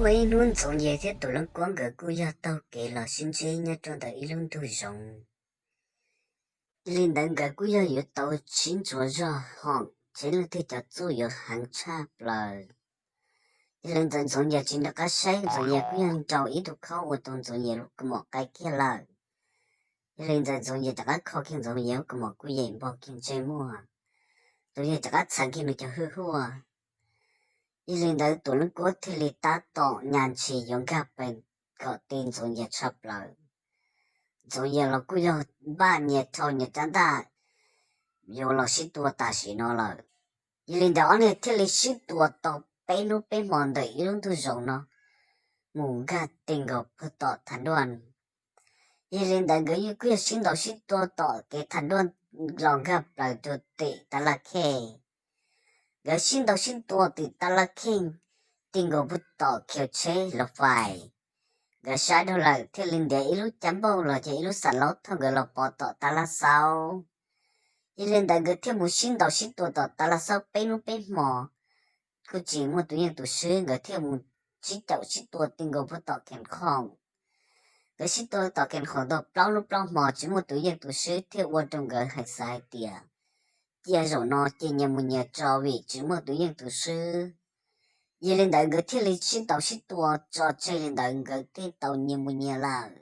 Muaj ib hnub Ntxoov Yias thiab Tuam Leej Kuab nkawd kuj yog taug kev los sib ntsib nyob rau ntawm ib lub ntug zoov. Yog li ntawd nkawd kuj yog yuav tau sib ntsuas zog hom seb leej twg cov txuj yuav heev tshaj plaws. Yog li ntawd Ntxoov Yias tsis nco qab saib, Ntxoov Yias kuj yog nrau ib tug khaub ua rau Ntxoov Yias lub kaus mom qai kiag lawm. Yog li ntawd Ntxoov Yias rov qab kho kiag Ntxoov Yias lub kaus mom kuj yeem npog kiag ntsej muag. Ntxoov Yias rov qab txhais kiag nws cov hwj huaj. Yog li ntawd Tuam Leej Kuab thiaj li tab tom nyas ntshis yuav nkag pes kom ti Ntxoov Yias tshaj plaws. Ntxoov Yias los kuj yog npaj nyias rhau nyias rab ntaj yuav los sib tua tam sim no lawm. Yog li ntawd ob niag thiaj li sib tua tau peb hnub peb hmo ntawm ib lub ntug zoov no mus nkag ti nkaus puag tom Thav Nruaj. Yog li ntawd nkawd yeej kuj yog sib ntaus sib tua tom kev Thav Nruaj los nkag plaws rau tim Tav Laj Khej. Nkawd sib ntaus sib tua tim Tav Laj Khej ti nkaus puag tom khiv tsheb los fais. Nkawd saib dhau lawm thiaj li ntiav ib lub caj npauj los yog ib lub xam laub thauj nkawd los pov tom Tav Laj Xaub. Yog li ntawd nkawd thiaj mus sib ntaus sib tua tom Tav Laj Xaub peb hnub peb hmo, kuj tsis muaj tus yeej tus swb, nkawd thiaj mus sib caum sib tua ti nkaus puag tom Khees Khoom. Nkawd sib tua tom Khees Khoom tau plaub hnub plaub hmo tsis muaj tus yeej tus swb thiaj ua rau nkawd hais xav hais tias cia zaum no cia nyias mus nyias tso vim tsis muaj tus yeej tus swb. Yog li ntawd nkawd thiaj li sib ntaus sib tua tso tseg li ntawd nkawd thiaj tau nyias mus nyias lawm.